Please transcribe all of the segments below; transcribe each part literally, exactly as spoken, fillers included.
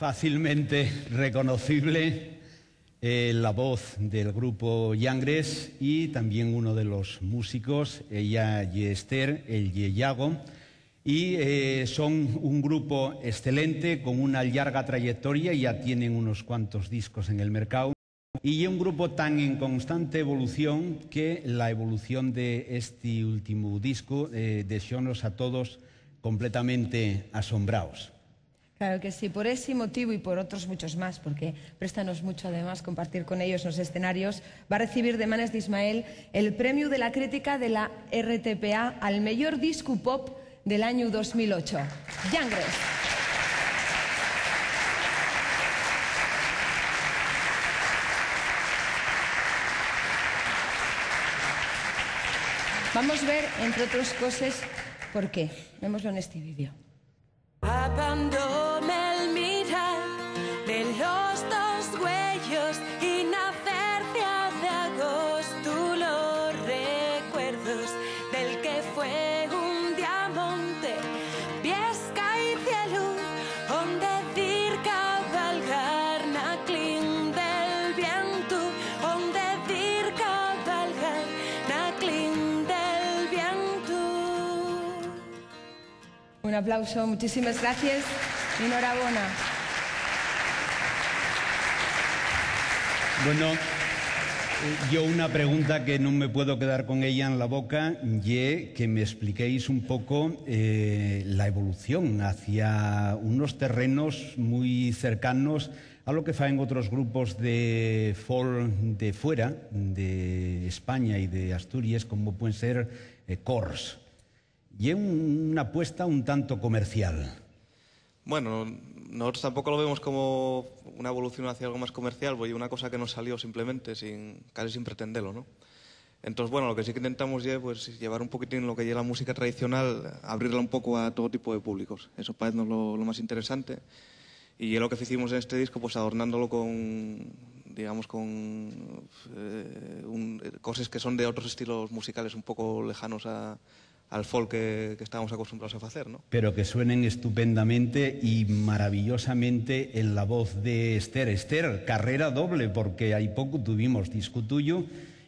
Fácilmente reconocible, eh, la voz del grupo Yangres y también uno de los músicos, ella ye Esther, él ye Yago, y, eh, son un grupo excelente, con una llarga trayectoria, ya tienen unos cuantos discos en el mercado. Y ye un grupo tan en constante evolución que la evolución de este último disco, eh, dexónos a todos completamente asombraos. Claro que sí, por ese motivo y por otros muchos más, porque préstanos mucho además compartir con ellos los escenarios, va a recibir de manes d'Ismael el premio de la crítica de la R T P A al mejor disco pop del año dos mil ocho. Yangres. Vamos a ver, entre otras cosas, por qué. Vémoslo en este vídeo. Apándome el mirar de los dos güeyos y na cercia de agostu los recuerdos del que fue un diamante, viesca y cielu, onde dir cabalgar na clín del vientu, onde dir cabalgar na clín del vientu. Un aplauso, muchísimas gracias. Enhorabona. Bueno, eh, yo una pregunta que no me puedo quedar con ella en la boca, ye que me expliquéis un poco, eh, la evolución hacia unos terrenos muy cercanos a lo que faen otros grupos de folk de fuera, de España y de Asturias, como pueden ser, eh, Corrs. Ye un-, una apuesta un tanto comercial. Bueno, nosotros tampoco lo vemos como una evolución hacia algo más comercial, pues, ye una cosa que nos salió simplemente, sin, casi sin pretendelo, ¿no? Entonces, bueno, lo que sí que intentamos ye, pues, llevar un poquitín lo que ye la música tradicional, abrirla un poco a todo tipo de públicos. Eso paeznos lo, lo más interesante. Y ye lo que hicimos en este disco, pues, adornándolo con, digamos, con, eh, un, coses que son de otros estilos musicales un poco lejanos a, al folk que, que estábamos acostumbrados a facer, ¿no? Pero que suenen estupendamente y maravillosamente en la voz de Esther. Esther, carrera doble, porque hai poco tuvimos disco tuyo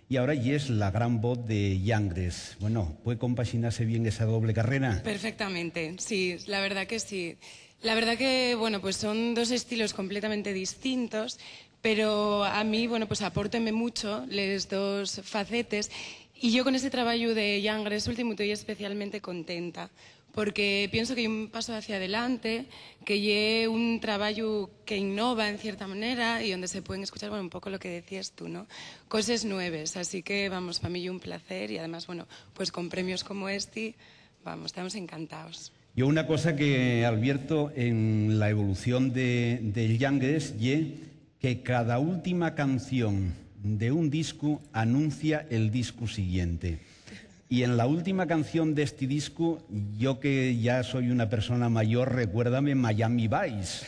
y ahora yes la gran voz de Yangres. Bueno, ¿puede compaxinarse bien esa doble carrera? Perfectamente, sí, la verdad que sí. La verdad que, bueno, pues son dos estilos completamente distintos, pero a mí, bueno, pues apórtenme mucho les dos facetes. Y yo con este trabajo de Yangres último estoy especialmente contenta, porque pienso que hay un paso hacia adelante, que ye un trabajo que innova en cierta manera y donde se pueden escuchar, bueno, un poco lo que decías tú, ¿no? Coses nueves. Así que, vamos, para mí ye un placer y además, bueno, pues con premios como este, vamos, estamos encantados. Yo una cosa que advierto en la evolución de, de Yangres ye que cada última canción de un disco anuncia el disco siguiente. Y en la última canción de este disco, yo que ya soy una persona mayor, recuérdame Miami Vice.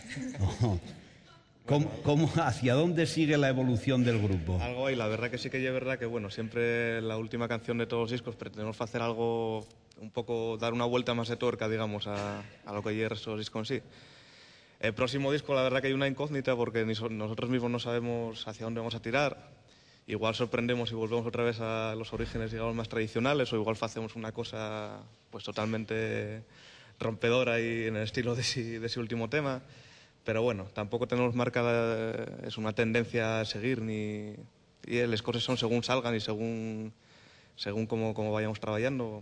¿Cómo, cómo, hacia dónde sigue la evolución del grupo? Algo ahí, la verdad que sí que es verdad que, bueno, siempre la última canción de todos los discos pretendemos hacer algo un poco, dar una vuelta más de tuerca, digamos, a, a lo que ye el resto del disco en sí. El próximo disco, la verdad que hay una incógnita porque ni so-, nosotros mismos no sabemos hacia dónde vamos a tirar. Igual sorprendemos y volvemos otra vez a los orígenes, digamos, más tradicionales, o igual hacemos una cosa, pues, totalmente rompedora y en el estilo de ese, de ese último tema. Pero bueno, tampoco tenemos marcada, es una tendencia a seguir, ni, y les coses son según salgan y según, según cómo, cómo vayamos trabajando,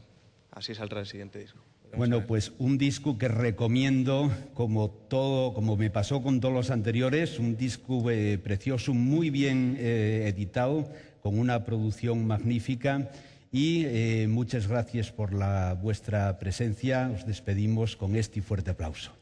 así saldrá el siguiente disco. Veremos a ver. Bueno, pues un disco que recomiendo, como todo, como me pasó con todos los anteriores, un disco, eh, precioso, muy bien, eh, editado, con una producción magnífica. Y, eh, muchas gracias por la, vuestra presencia. Os despedimos con este fuerte aplauso.